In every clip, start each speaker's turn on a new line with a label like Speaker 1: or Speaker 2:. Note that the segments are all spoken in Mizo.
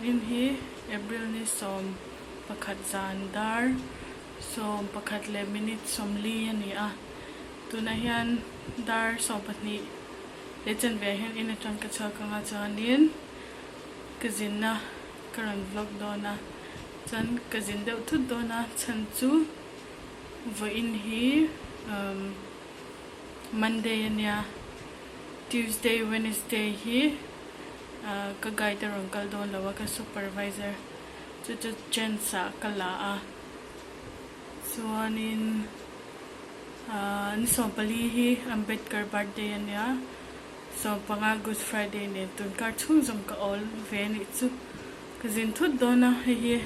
Speaker 1: Zanin hi April ni 11 zan dar 11 leh minute 40 a ni a. Tunah hian dar 12 leh chanve ah hian in atang ka chhuak ang a chuanin ka zinna ka rawn vlog dawn a chuan ka zin deuh thut dawn a chhan chu vawiin hi umm Monday a nia Tuesday Wednesday hi ah ka guide a rawn kal dawn lo a ka supervisor chu chu chance ah ka la a chuanin ah ni 14 hi Ambedkar birthday a nia. 15 Good Friday nen tunkar chhung zawng ka awl ve a nih chu. Ka zin thut dawn a, hei hi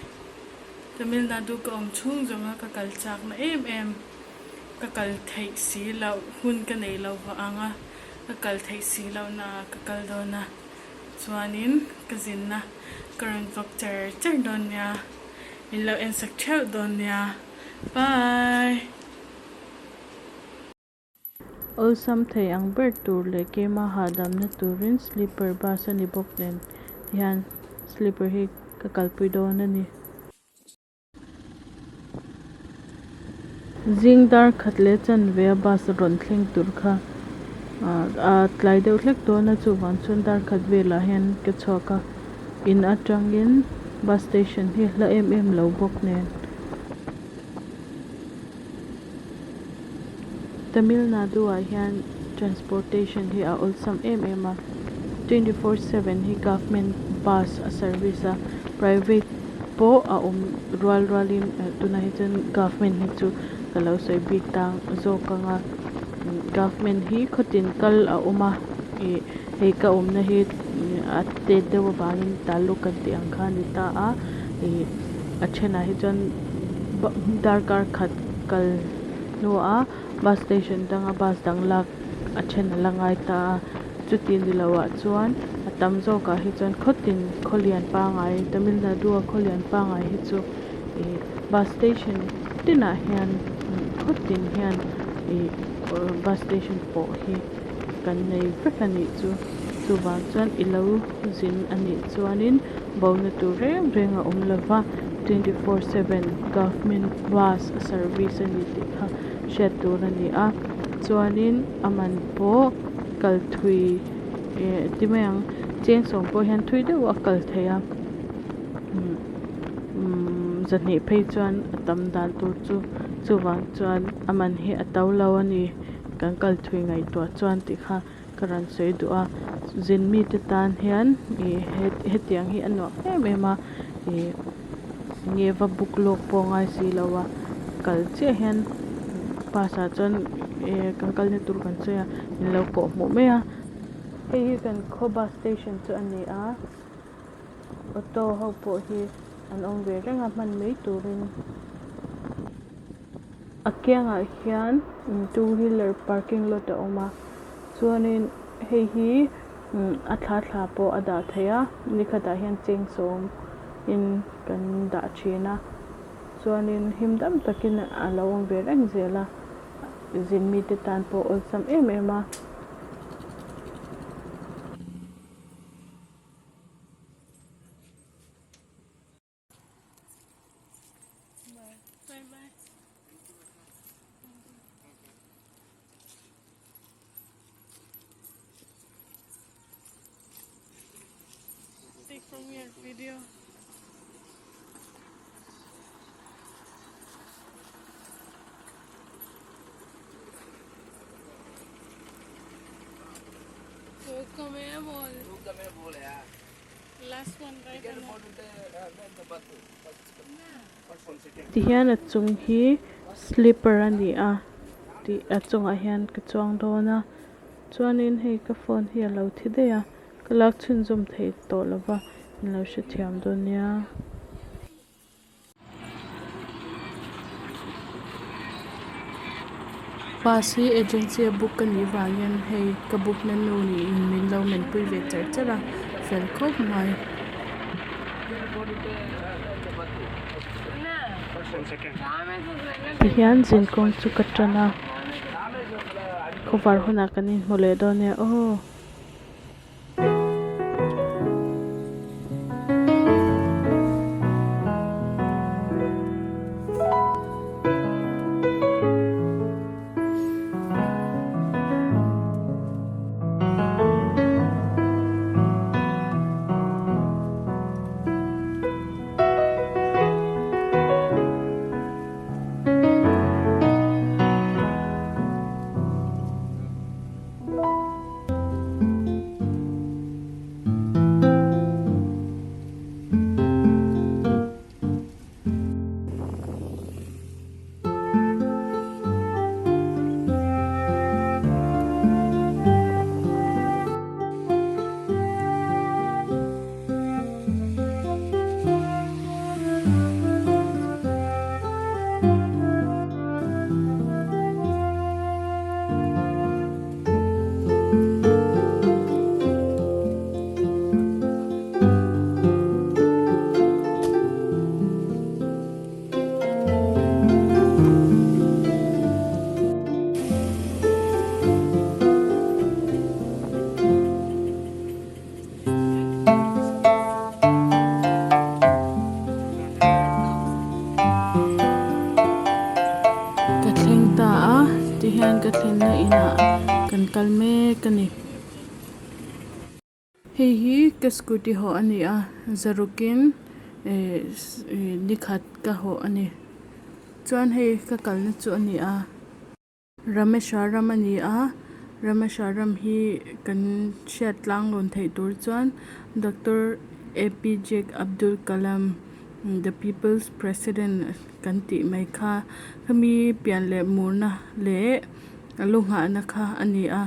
Speaker 1: Tamil Nadu ka awm chhung zawnga ka kal chakna em em, ka kal theih si loh hun ka neih loh vah ang a, ka kal theih si loh naah ka kal dawn a, chuanin ka zinna ka rawn vlog char char dawn nia, min lo en sak theuh dawn nia, bye.
Speaker 2: Awlsam thei ang ber tur leh keima hahdamna turin sleeper bus a ni bawk nen hian sleeper hi ka kalpui dawn a ni. Zing dar khat leh chanve a bus rawn thleng tur kha a tlai deuh hlek dawn a, chuvang chuan dar khat velah hian ka chhuak a, in atangin bus station hi a hla em em lo bawk nen. Tamil Nadu ah hian transportation hi a awlsam em em a, 24/7 hi government bus a service a, private pawh a awm rual rual in tunah hi chuan government hi chu ka lo sawi bik tang zawk ang a, government hi khawtin kal a awm a ih hei ka awmna hi a tet deuh avangin taluk kan tih ang kha a ni ta a ih a thenah hi chuan darkar khat kal hnuah bus station danga bus dang lak a then a la ngai ta a chuti ni loh ah chuan a tam zawk ah hi chuan khawtin khaw lian pangai Tamil Nadu a khaw lian pangai hi chu ih bus station tinah hian khawtin hian ih bus station pawh hi kan nei vek a nih chu chuvang chuan i lo zin a nih chuanin bona tur reng reng a awm lova 24/7 government bus a service a ni tih kha hriat tur a ni a chuanin a man pawh kal thui eh ti mai ang cheng sawm pawh hian thui deuh a kal theih a umm zahnih phei chuan a tam dan tur chu chuvang chuan a man hi a to lo a ni kan kal thui ngaihtuah chuan tih kha ka rawn sawi duh a zin mite tan hian ih hetiang hi a nuam em em a ih nge va book lawk pawh a ngai si lo a kal chiah hian bus ah chuan eh kan kalna tur kan sawi a min lo kawh hmuh mai a. Hei hi kan khaw bus station chu a ni a auto ho pawh hi an awm ve reng a hman mai turin. A kiangah hian two wheeler parking lot a awm a chuanin hei hi a thla thla pawh a dah theih a nikhatah hian cheng sawm in kan dah thin a chuanin him dam takin a lo awm ve reng zel a zin mite tan pawh awlsam em em a.
Speaker 1: Bye bye. Take from your video.
Speaker 2: Tihian a chung hi slipper a ni a tih a chungah hian ka chuang dawn a chuanin hei ka phone hi a lo thi daih a ka lak chhunzawm thei tawh lo va in lo hrethiam dawn nia.
Speaker 1: Bus hi agency a book ka nih vangin hei ka book na nu niin min lo menpui ve char char a fel khawp mai.
Speaker 2: Tihian zinkawng chu ka tan a khawvar hunah kan inhmu leh dawn nia aw.
Speaker 1: ka thlenna inah kan kal mek a ni. Hei hi ka scooty hawh a ni a zarukin ehh nikhat ka hawh a ni chuan hei ka kalna chu a ni a. Rameshwaram a ni a Rameshwaram hi kan hriat tlang lawn theih tur chuan Doctor A P J Abdul Kalam the people's president kan tih mai kha khami pian leh murna leh a lu nghahna kha a ni a.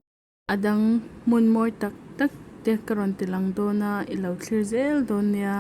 Speaker 1: A dang hmun mawi tak tak te ka rawn ti lang dawn a i lo thlir zel dawn nia.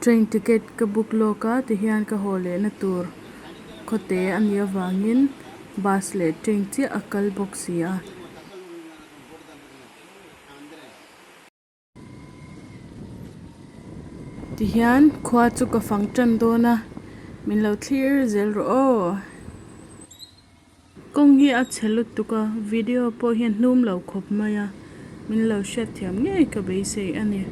Speaker 1: Train ticket ka book lawk a tihian ka haw lehna tur khawte a nih avangin bus leh train chiah a kal bawk si a. Tihian khua chu ka fang tan dawn a, min lo thlir zel rawh aw. Kawng hi a chhe lutuk a, video pawh hian hnum lo khawp mai a, min lo hriatthiam ngei ka beisei a ni.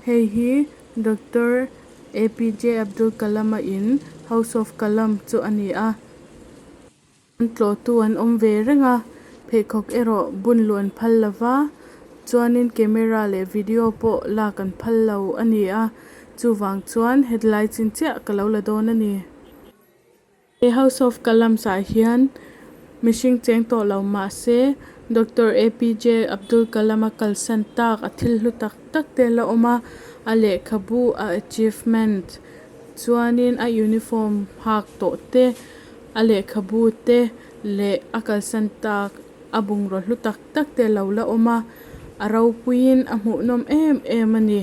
Speaker 1: Hei hi Doctor APJ Abdul Kalam-a in House of Kalam chu a ni a. Tlawhtu an awm ve reng a, pheikhawk erawh bun luh an phal lo va, chuanin camera leh video pawh lak an phal lo a ni a, chuvang chuan hetlai chin chiah ka lo la dawn a ni. He House of Kalams ah hian mihring cheng tawh lo mah se Doctor APJ Abdul Kalam a kalsan tak a thil hlu tak tak te la awm a, a lehkhabu a achievement chuanin a uniform hak tawh te A lehkhabu te leh a kalsan tak a bungraw hlu tak tak te lo la awm a, a ropuiin a hmuhnawm em em a ni.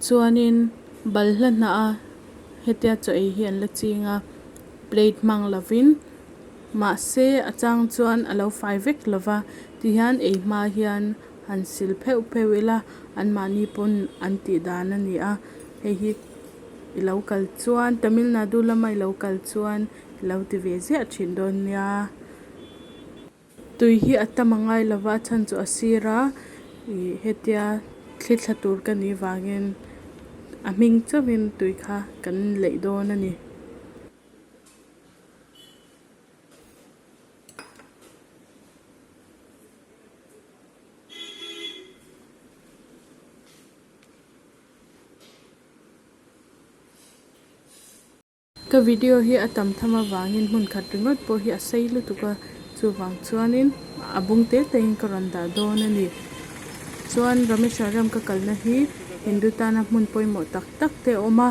Speaker 1: Chuanin balhla hnah a hetia chaw ei hi an la ching a plate hmang lovin mahse a chang chuan a lo fai vek lova tihian ei hma hian han sil pheuh pheuh ila anmahni pawn an tih dan a ni a hei hi i lo kal chuan Tamil Nadu lama i lo kal chuan i lo ti ve ziah thin dawn nia. Tui hi a tam a ngai lova a chhan chu a sir a ih hetia thli thla tur ka nih vangin a hming chauhin tui kha kan leih dawn a ni. Ka video hi a tam tham avangin hmun khat ringawt pawh hi a sei lutuk a, chuvang chuanin a bung te te in ka rawn dah dawn a ni. Chuan Rameshwaram ka kalna hi Hindu tana hmun pawimawh tak tak te a awm a.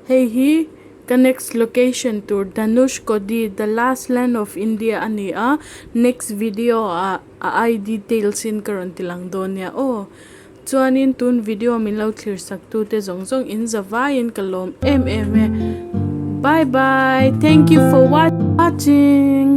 Speaker 1: Hei hi ka next location tur Dhanushkodi the last land of India a ni a next video ah a ai details in ka rawn ti lang dawn nia aw chuanin tun video min lo thlir sak tu te zawng zawng in za vaiin ka lawm em em e bye bye thank you for watching.